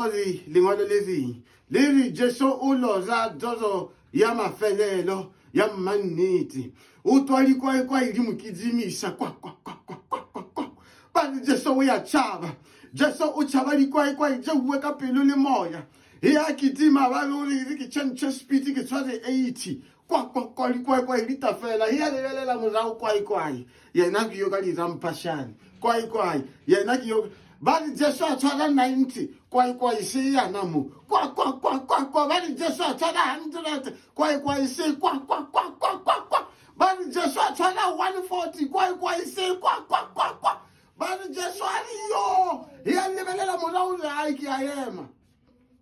Re, Lengwalo le reng? Le re Jesu o lora toro ya mafelelo ya mmannete. O twa dikwaikwai di mo kidzimisa kwa kwa kwa kwa kwa kwa kwa. Ba re Jesu o ya tšhaba. Jesu o tšhaba dikwaikwai tše uwe ka pelo le moya. E a kitima ba re o re ke tšhentšhe speed ke tshware 80. Kwa kwa kwa dikwaikwai di tafela. E a lebelela morago kwaikwai. Yena ke yo ka diramphašane. Kwaikwai. Yena ke yo. Ba re Jesu a tshwara 90. Kwaikwai se yana mo. Kwa kwa kwa kwa kwa. Ba re Jesu a tshwara 100. Kwaikwai se kwa kwa kwa kwa kwa kwa. Ba re Jesu a tshwara 140. Kwaikwai se kwa kwa kwa kwa. Ba re Jesu a re yo. E a lebelela morago re ai ke a ema.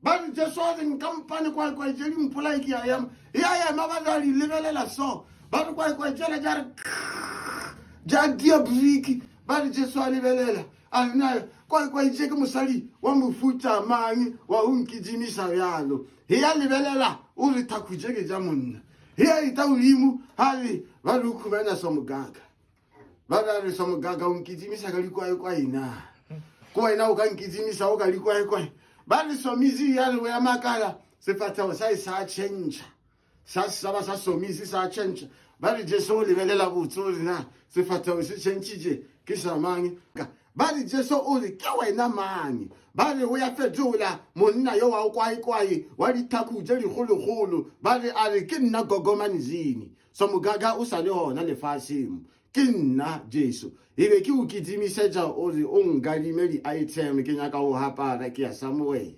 Ba re Jesu a re nkampane kwaikwai tše di mpolai ke a ema. E a ema ba re a di lebelela so. Ba re kwaikwai tšela ja re ja dia briki. Ba re Jesu a lebelela a re na kwaikwai tše ke mosadi wa mofuta mang wa go nkidimisa bjalo. E a lebelela o re thakhu tše ke tša monna. E a ita godimo a re ba re o khumana so mogaga. Ba re a re so mogaga o nkidimisa ka dikwaikwai na. Ko wena o ka nkidimisa o ka dikwaikwai. Ba re somizi ya re o ya makala sefahlego sa e sa tšhentšha. Sa sa ba sa somizi sa tšhentšha. Ba re Jesu o lebelela botse o re na sefahlego se tšhentšhitše ke sa mang. Ba re Jesu o re ke wena mang. Ba re o ya fetola monna yo wa kwaikwai wa ditlhako tše dikgolokgolo. Ba re a re ke nna Gogo Manzini. So mogaga o sa le gona lefaseng. Ke nna Jesu. E be ke o kitimišetša o re o nkadime di-item ke nyaka go apara ke ya somewhere.